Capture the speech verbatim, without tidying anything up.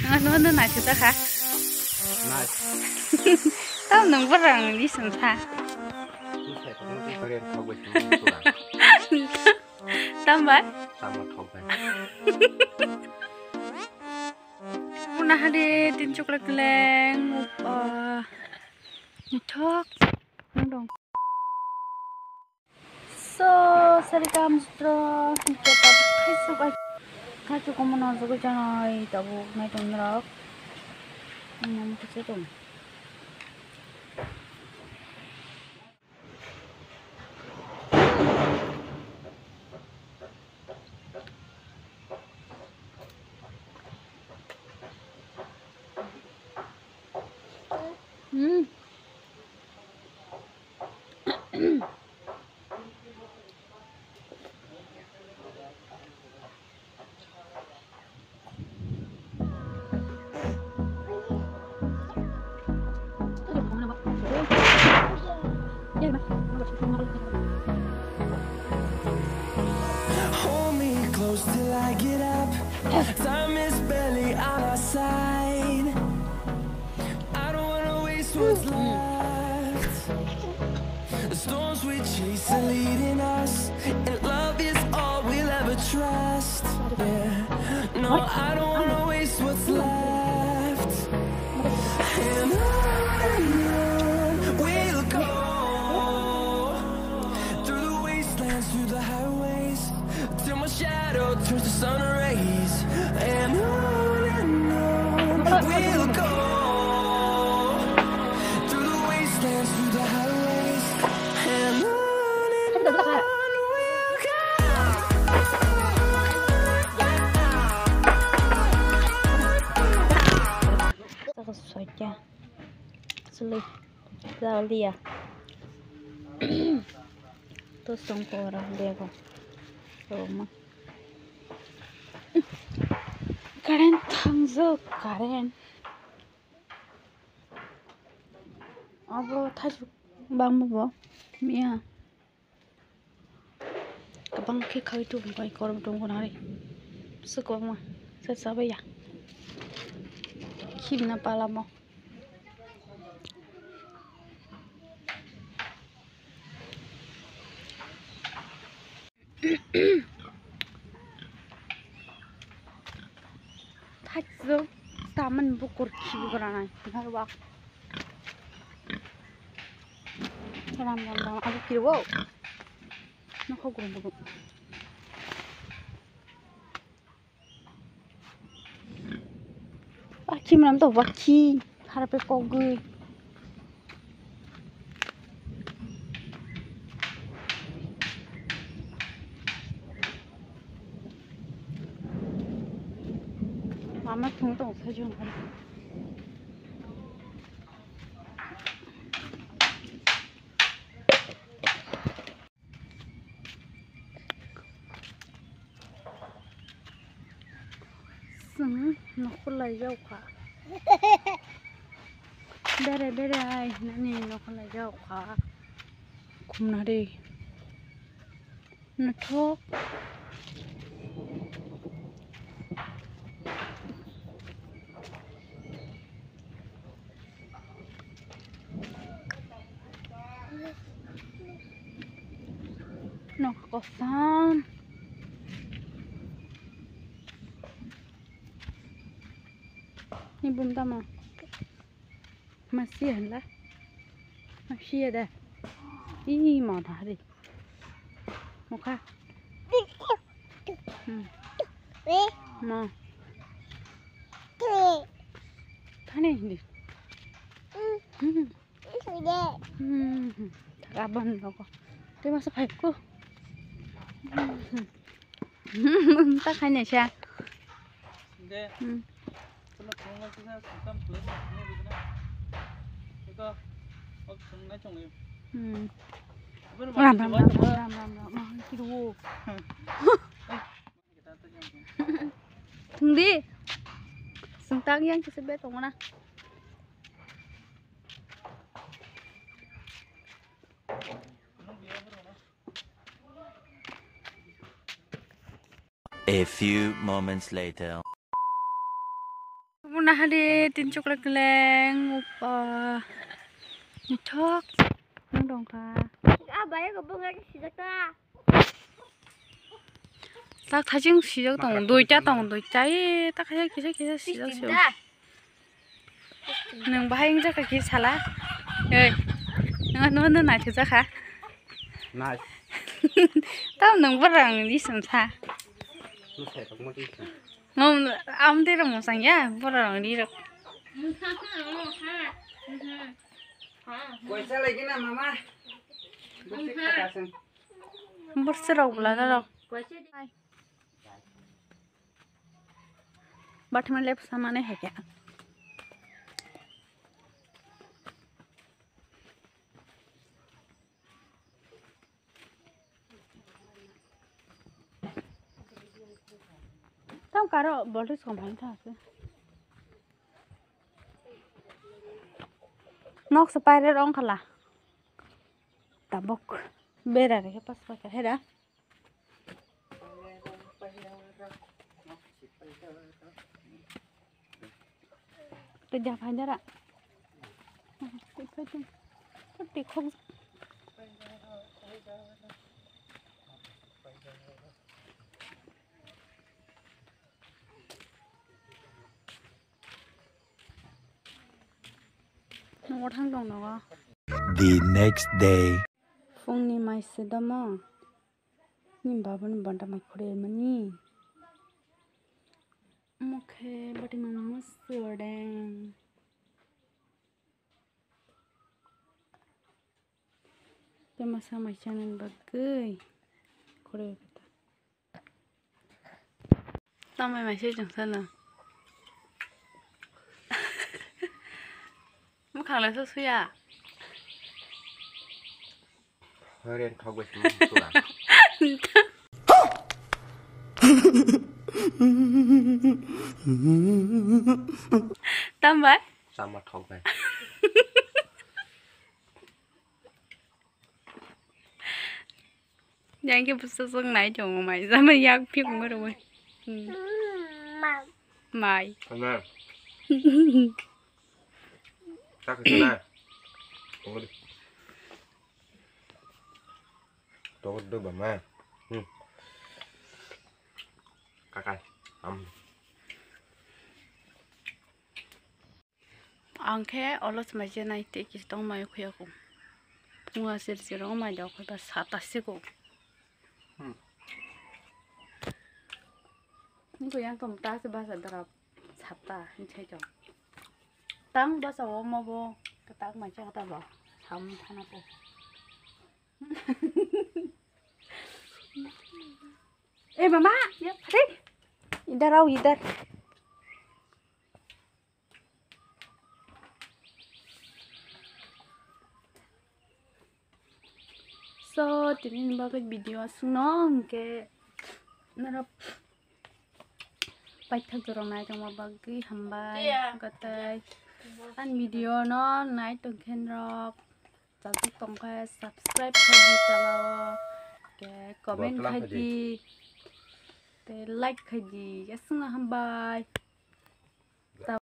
Ano no na chuta kha. Nice. Tam nang barang ni sum tha. Susai ko no kore khogoi sum tura. Tam ba? Tam thok ba. Muna hade tin chukla keleng. Muthok. Nang dong. So, sari kam sutro, hingke tabuk khaisuk ai, khaisuk omo no jogoi janai tabuk nai tong norok. Omo kisa tong. Hmm. Hold me close till I get up. Time is barely on our side. I don't wanna waste what's left. The storms we chase are leading us, and love is all we'll ever trust. Yeah. No, I don't wanna waste what's left. And on and on we'll go, through the wastelands, through the highways, till my shadow turns to sun rays. And on and on we'll go, through the wastelands, through the highways. And on and on we'll go. Saka soita. Suli. Jauh dia. Terus tong ko orang dia ko. Rumah. Karen tangzo karen. Abo thajwk bangma bo miya. Kwbang khe khagwi tubun bai korom tubun hari. Bwswk kwbangma se chabaiya. Khibina palamo. Thajwk taman bukur khibi granai. Narwak. Ram ram ram abo kiriwo. Nokho gurung gurung. Wakhi mwnam to wakhi harap kogwi. Mama thung tong sajung. Chwng nokho laijak kha. Bere bere ai hinani nokho laijak kha. Khumnari. Naithok. Nok kosom. Ni bum tamo. Masiya hinla. Masiya da. Ih, ma da hari. Mokha. Hmm. Ma. Thani hindi. Hmm. Hmm. Abang ko. Te masa phai ko. Hmm. Ta khaina sa. De. Hmm. Kono khongla kisa sukam pura ni bigna. Eko, ok sungai chongi. Hmm. Ram ram ram ram ram ram. Ma kiro. Thungdi. Sungtang yang kisa be tongona. A few moments later. Muna hade tin chocolate keleng upa. Thok. Nang dong kha. Ah, bayar ko bunga ke sijak ta. Ta khajing sijak tong, duita tong, duita. Eh, ta khajak kisa kisa sijak sio. Nang bahai ingjak kha ki sala. Eh. Nang no no nai thajak kha. Nai. Tam nang barang di sam sa. Lu sai tong mo di. Mom, am tei ramo sang ya, bora rong di rok. Koisa lagi na mama. Besi kata sang. Bor serok bela rok. Bathma lep samane hai kya. Tam karo voltage kom hai tha ase. Nok se paire rong khala. Tabok. Bera re pas pa ka hera. Te ja phai dara. Te phai te. Te khok. Nogo thang tong nogo. The next day. Phungni mai se domo. Ni baba ni banda mai khore mani. Mokhe bati mama sodeng. Te masa mai chana bagwi khore. Tamai mai se jang sala. Mukhang le so suya. Haren thok bai sima sura. Tambai? Sama thok bai. Yang ke busa song nai jong mai. Sama yak pik mo ro. Mai. Mai. Sana. Tak sana. Tunggu di. Tunggu dulu, Bama. Hmm. Kakai. Am. Ang khe olos mai je nai tei kisa tong mai khuya ko. Phunga sir sir ong mai da khoi ba sata se ko. Hmm. Ni ko yang tong ta se ba sa dara sata ni chai tong. Tang ba sa o mo bo ka tak mai cha ta ba sam thana ko. Eh mama, ya, hei. Idhar aao, idhar. So, tini ni bagwi video aswkno hwnkhe norok paithak jorok nai tongma bagwi hambai. Iya. Hwnkhe tei ani video no nai tongkhe norok chajak tongkhe subscribe khaidi chalao, hwnkhe comment khaidi, tei like khaidi, aswkno hambai.